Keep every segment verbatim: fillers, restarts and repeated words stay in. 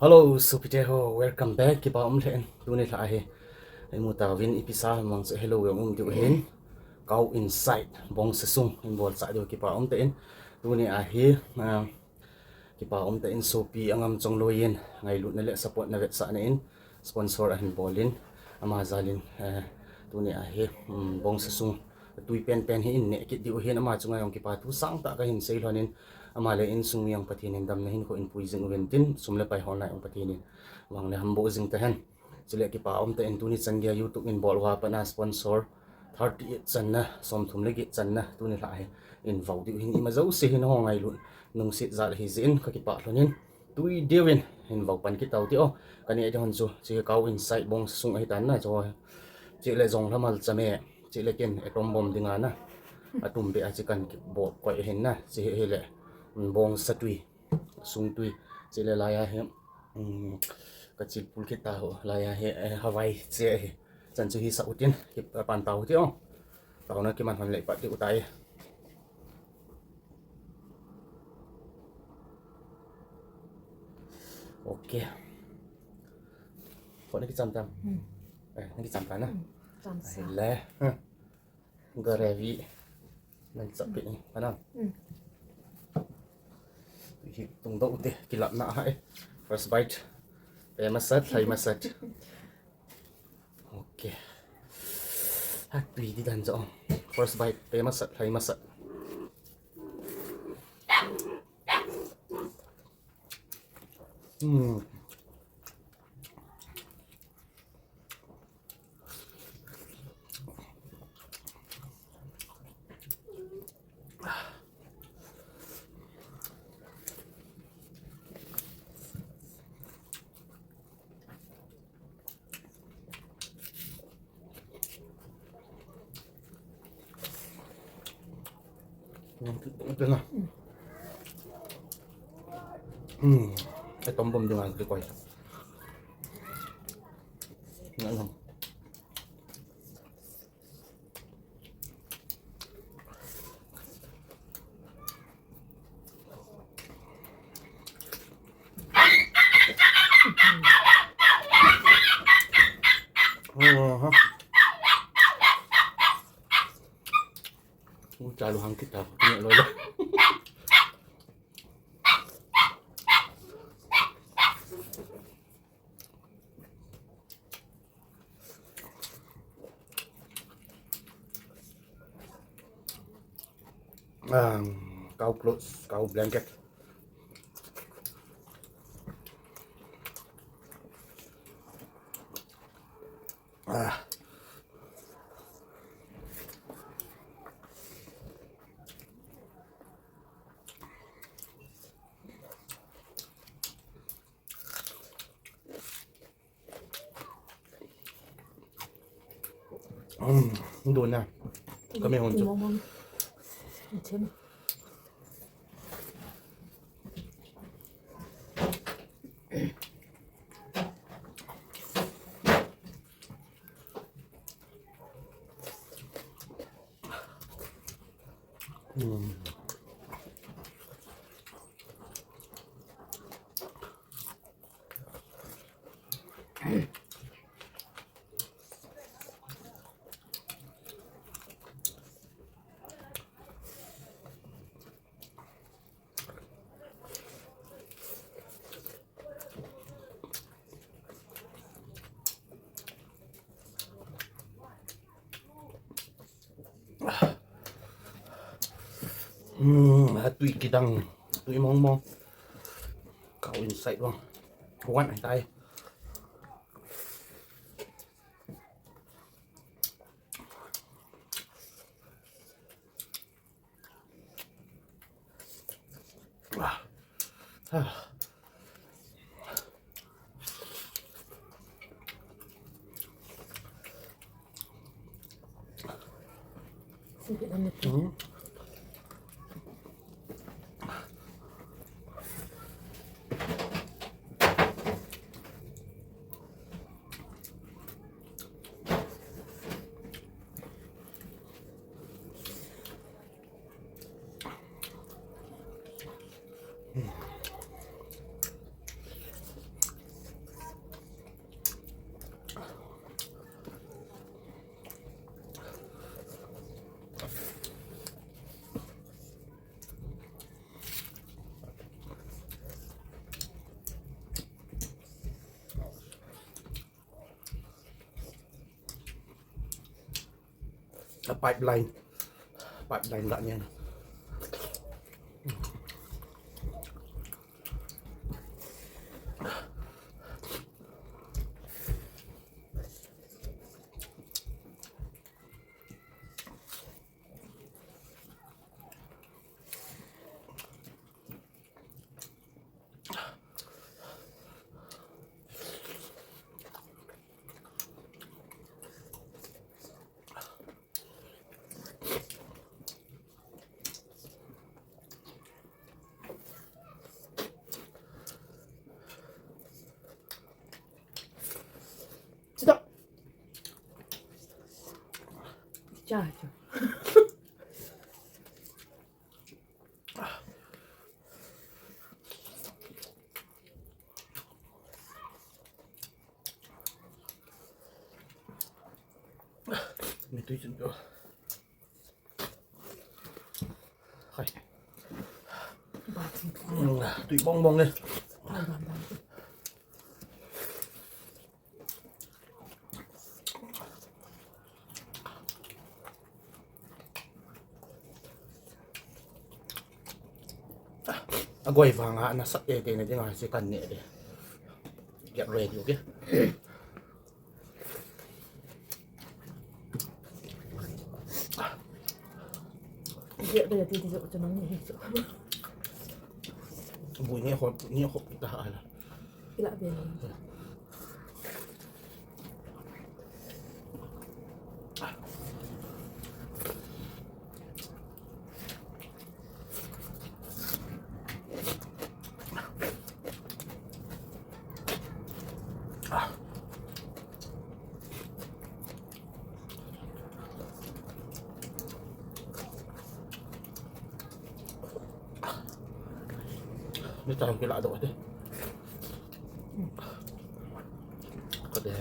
Hello, sopite ho, welcome back. Kipa um lheh in, tuni lha hi. Imu tauvin, ipi sa mang chu hello jong um diu hin. Cow inside, bongsa sung, in bol sa diu kipa um tah in. Tuni ahi, ah, kipa um tah in sopi angam chongloi in, ngailutna le support na vetsahna in, sponsor ahin bol in, ama jal in, eh, tuni ahi, um, bongsa sung, tui penpen hi in neh kit diu hin ama chunga jong kipa thu sangtah kahin sei lhon in, ama le insung mi jong Pathen in damna hinkho in pui jing uvin tin, sum le pai holna jong Pathen in vang le hamboh jing tahen. Chule kipa um tah in tuni chan geiya YouTube in bol uva pat a sponsor thirty-eight channa, somthum le get channa, tuni lha hi in vau diu hin ima jouse hin ho ngailut nungset jal ahi jeh in kakipah lhon in, tui diu in hin vau pan kit tau ti o. Kaneh ding hon chu, hiche cow inside bongsa sung ahi tan na chu. Chule jong lhamal chame, chule ken atom bomb dinga na, atum beh a hiche kan kibol koi ahin na, hiche hi le, um, bongsa tui, sung tui, chule laiya hi, um, kachil pul kit tau, laiya hi, eh, Hawaii hiche hi, chan chu hisah utin, kipan tau ti o. Taona kiman hon le ipat diu tai. Ok. Kho na kicham tam. Hmm. Eh, na kicham ta na. Hmm. Cham sa. Ahile. Hmm. Gravy. Nan chap ni. Ana. Hmm. Hi tung do te kilap na hai. First bite. Pe masat, lhai masat. Ok. Hatui di dan jo. First bite, pe masat, lhai masat. Hmm. Ito na. Hmm. Atom bomb dinga kikoi. Nga lang. Aha. Ui, chalu hang kita. Ni lo lo. Um, cow clothes, cow blanket. Ah. Um, dona. Kami hon chu. Hmm, tui kidang, tui mong mong. Kau inside bang. Kuat ai tai. A pipeline. Pipeline lah niya. Stop. Cha, cha. Ni tui chun pio. Hai. Tui bong bong le. Agoi vanga nasat e te ne dinga si kan ne de. Get ready, okay? Get ready ti jo cho nang ni chu. Bui ni hop, ni hop ta hala. Ila be. Ni tao kila do de. Ko de.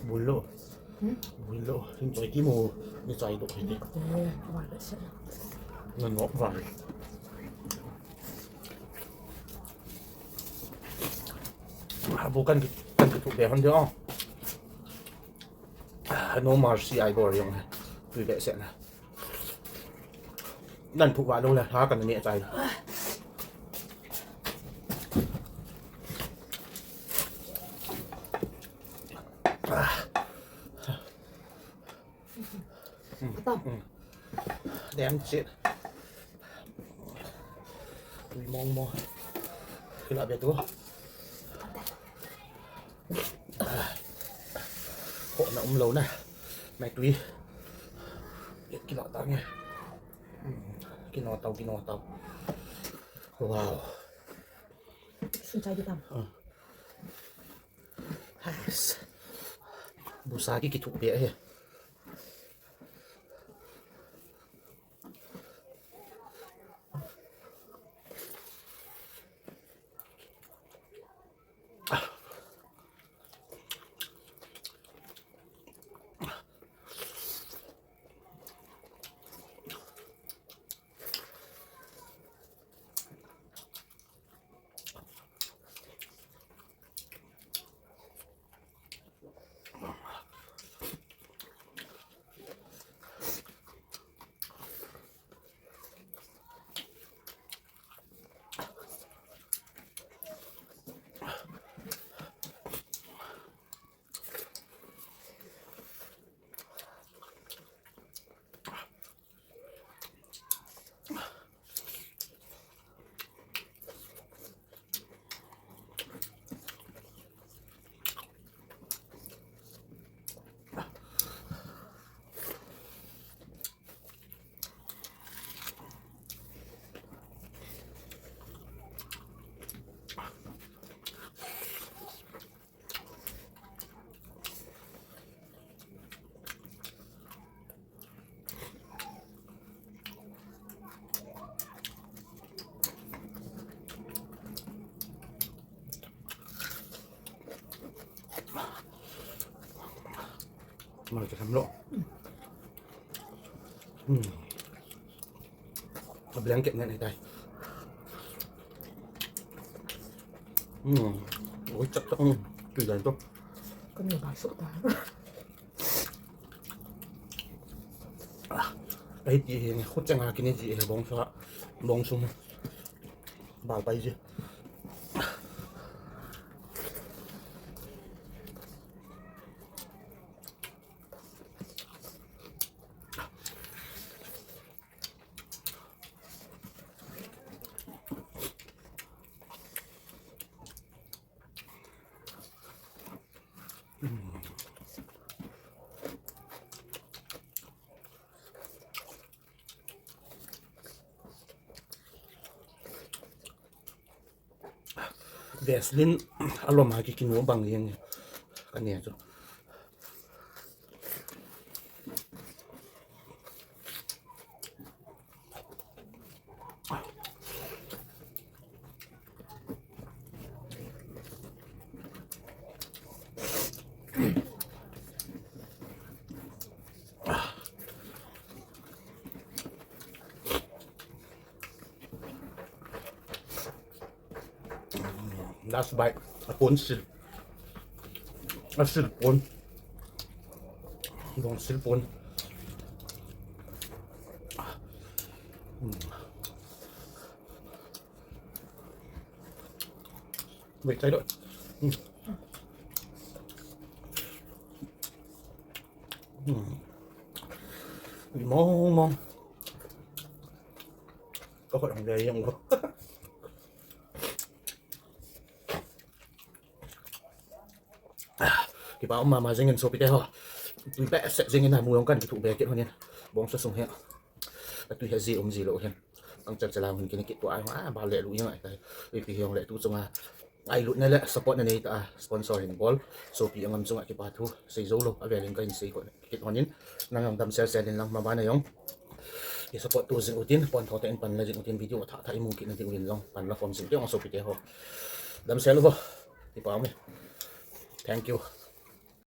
Bui lo. Hmm? Bui lo. Hin choi ti mo. Ni choi do hin. Eh, wa le se. Ngan nok wa. Ah, bu kan ki, kan ki thu be hon de ong. Ah, no mercy ai bor jong. Tui behseh na. Nan phu va lou le, ha kan ne chai. Atam. Dem chit. Tui mong mong. Kila be tu. Khoh na um lou na. Mai tui. Kila ta nge. Kino tau, kino tau. Wow. Sun chai di tam. Ah. Has. Busa ki kithu be he. Mal kisam lou. Hmm. A blanket ngen ahitai. Hmm. Oi, chak chak. Hmm. Tui dan to. Kan ni bai sok ta. Ai ti hi khu changa kini ji he bong sa. Bong sum. Bal pai ji. Vaseline alom a kikinu bang jeng e. Kani chu. Last bite. A pon sil. A sil pon. Bong sil pon. Hmm. Wait, I don't. Hmm. Hmm. Mong mong. Ka khut hong le jeng u. Kipa um mama jingin sopite ho. Tui behseh jingin amu jong kan kithuh be kit lhonin. Bongsa sung hi. Atui hi ji um ji lou hin. Ang chal chala hin kini kit tua ai ho a, bal le lu jeng ahitai. Ipi hijongle tu chunga ngailutna le support na neitah a sponsor hin bol sopi angam chunga kipa thu sei jou lou, avelin kahin sei kit lhonin. Nang jong damsel sel in lang, mabana jong kisupport to jing utin, pon thotah in pan la jing utin, video thah thah imu kit na diuvin jong pan la khom jing ute jong sopite ho. Damsel uvo. Kipa ume. Thank you.